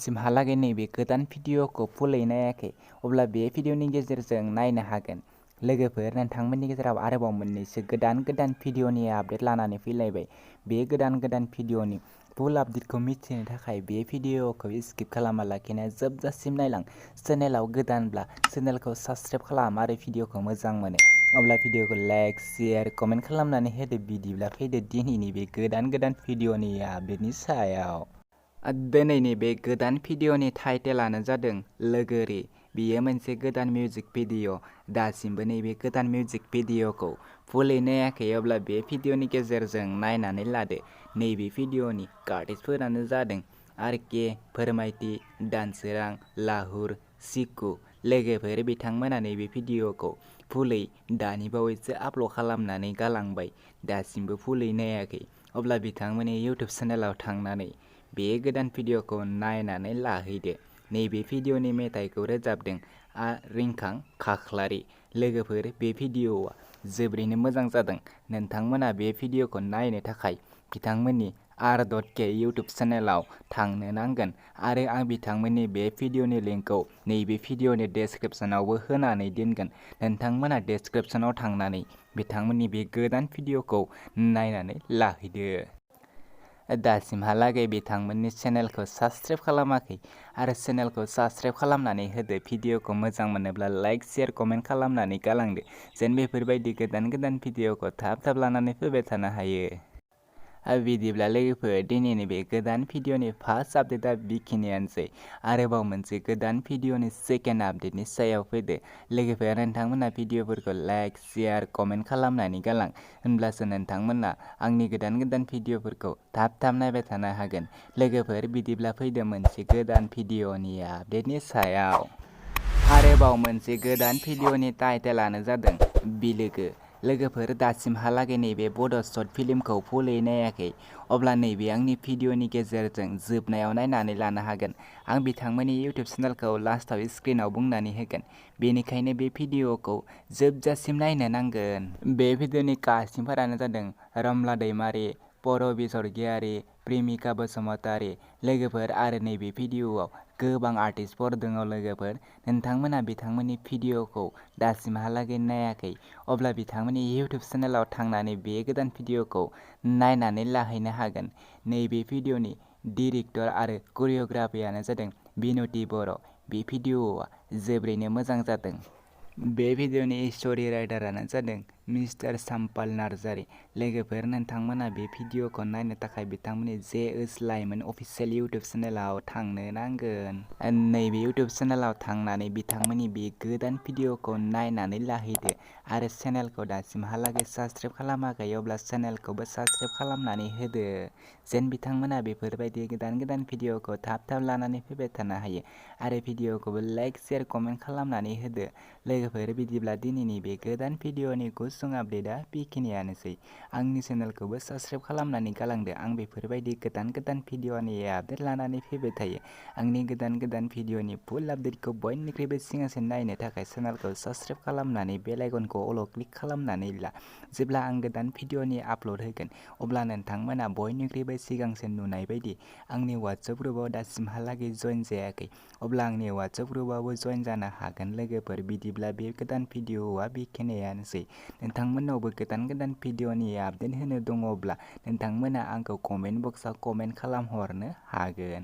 दासिमहालागै नैबे गोदान भिडिअखौ फुलै नायाखै अब्ला बे भिडिअनि गेजेरजों नायनो हागोन। लोगोफोर, नोंथांमोननि गेजेराव आरोबाव मोननैसो गोदान भिडिअनि आपडेट लानानै फैलायबाय। बे गोदान भिडिअनि फुल आपडेटखौ मिथिनो थाखाय बे भिडिअखौ स्किप खालामालाखिनो जोबजासिम नायलां। चेनेलाव गोदानब्ला चेनेलखौ साबस्क्राइब खालाम आरो भिडिअखौ मोजां मोनो अब्ला भिडिअखौ लाइक, शेयार, कमेन्ट खालामनानै होदो। बिदिब्ला फैदो दिनैनि बे गोदान भिडिअनि आपडेटनि सायाव। दिनैनि बे गोदान भिडिअनि टाइटेलानो जादों लवगwri। बेयो मोनसे गोदान मिउजिक भिडिअ। दासिमबो नैबे गोदान मिउजिक भिडिअखौ फुलै नायाखै अब्ला बे भिडिअनि गेजेरजों नायनानै लादो। नैबे भिडिअनि आर्टिस्टफोरानो जादों आरके, फोरमायथि, दानसोरां, लाहुर, सिकु। लोगोफोर, बिथांमोना नैबे भिडिअखौ फुलै दानि बावैसो आपल'ड खालामनानै गालांबाय। दासिमबो फुलै नायाखै अब्ला बिथांमोननि इउटुब चेनेलाव थांनानै बे गोदान भिडिअखौ नायनानै लाहैदो। नैबे भिडिअनि मेथाइखौ रोजाबदों रिंखां खाख्लारि। लोगोफोर, बे भिडिअआ जोबोरैनो मोजां जादों। नोंथांमोना बे भिडिअखौ नायनो थाखाय बिथांमोननि r.k इउटुब चेनेलाव थांनो नांगोन आरो आं बिथांमोननि बे भिडिअनि लिंकखौ नैबे भिडिअनि डेसक्रिपसनावबो होनानै दोनगोन। नोंथांमोना डेसक्रिपसनाव थांनानै बिथांमोननि बे गोदान भिडिअखौ नायनानै लाहैदो। दासिमहालागै बिथांमोननि चेनेलखौ साबस्क्राइब खालामाखै आरो चेनेलखौ साबस्क्राइब खालामनानै होदो। भिडिअखौ मोजां मोनोब्ला लाइक, शेयार, कमेन्ट खालामनानै गालांदो जेन बेफोरबायदि गोदान भिडिअखौ थाब लानानै फैबाय थानो हायो। बिदिब्ला लोगोफोर, दिनैनि बे गोदान भिडिअनि फार्स्ट आपडेटआ बेखिनियानोसै। आरोबाव मोनसे गोदान भिडिअनि सेकेन्ड आपडेटनि सायाव फैदो। लोगोफोर, नोंथांमोना भिडिअफोरखौ लाइक, शेयार, कमेन्ट खालामनानै गालां। होनब्लासो नोंथांमोना आंनि गोदान भिडिअफोरखौ थाब नायबाय थानो हागोन। लोगोफोर, बिदिब्ला फैदो मोनसे गोदान भिडिअनि आपडेटनि सायाव। आरोबाव मोनसे गोदान भिडिअनि टाइटेलानो जादों बिलोगो। लोगोफोर, दासिमहालागै नैबे बड'शर्टफिल्मखौ फुलै नायाखै अब्ला नैबे आंनि भिडिअनि गेजेरजों जोबनायाव नायनानै लानो हागोन। आं बिथांमोननि इउटुब चेनेलखौ लास्टआव स्क्रिनाव बुंनानै होगोन। बेनिखायनो बे भिडिअखौ जोबजासिम नायनो नांगोन। बे भिडिअनि कास्टिंफोरानो जादों रमला दैमारि, परबिस सरगियारि, प्रेमिका बसुमतारी। लोगोफोर, आरो नैबे भिडिअआव गोबां आर्टिस्टफोर दङ। लोगोफोर, नोंथांमोना बिथांमोननि भिडिअखौ दासिमहालागै नायाखै अब्ला बिथांमोननि इउटुब चेनेलाव थांनानै बे गोदान भिडिअखौ नायनानै लाहैनो हागोन। नैबे भिडिअनि डिरेक्टर आरो करिय'ग्राफियानो जादों बर'। बे भिडिअआ जोबोरैनो मोजां जादों। बे भिडिअनि स्ट'रि राइटारानो जादों मिस्टार साम्पाल नार्जारी। लोगोफोर, नोंथांमोना बे भिडिअखौ नायनो थाखाय बिथांमोननि जे लाइमोन अफिसियेल इउटुब चेनेलाव थांनो नांगोन। नैबे इउटुब चेनेलाव थांनानै बिथांमोननि बे गोदान भिडिअखौ नायनानै लाहैदो आरो चेनेलखौ दासिमहालागै साबस्क्राइब खालामाखै अब्ला चेनेलखौबो साबस्क्राइब खालामनानै होदो जेन बिथांमोना बेफोरबायदि गोदान भिडिअखौ थाब लानानै फैबाय थानो हायो। आरो भिडिअखौबो लाइक, शेयार, कमेन्ट खालामनानै होदो। लोगोफोर, बिदिब्ला दिनैनि बे गोदान भिडिअनि गुसुं आपडेटआ बेखिनियानोसै। आंनि चेनेलखौबो साबस्क्राइब खालामनानै गालांदो। आं बेफोरबायदि गोदान भिडिअनि आपडेट लानानै फैबाय थायो। आंनि गोदान भिडिअनि फुल आपडेटखौ बयनिख्रुइबो सिगांसिन नायनो थाखाय चेनेलखौ साबस्क्राइब खालामनानै बेल आइकनखौ अल क्लिक खालामनानै ला। जेब्ला आं गोदान भिडिअनि आपल'ड होगोन अब्ला नोंथांमोना बयनिख्रुइबो सिगांसिन नुनाय बायदि आंनि वाट्सएप ग्रुपआव दासिमहालागै जइन जायाखै अब्ला आंनि वाट्सएप ग्रुपआवबो जइन जानो हागोन। लोगोफोर, बिदिब्ला बे गोदान भिडिअआ बेखिनियानोसै। नोंथांमोनावबो गोदान भिडिअनि आपडेट होनो दङब्ला नोंथांमोना आंखौ कमेन्ट बक्सआव कमेन्ट खालामहरनो हागोन।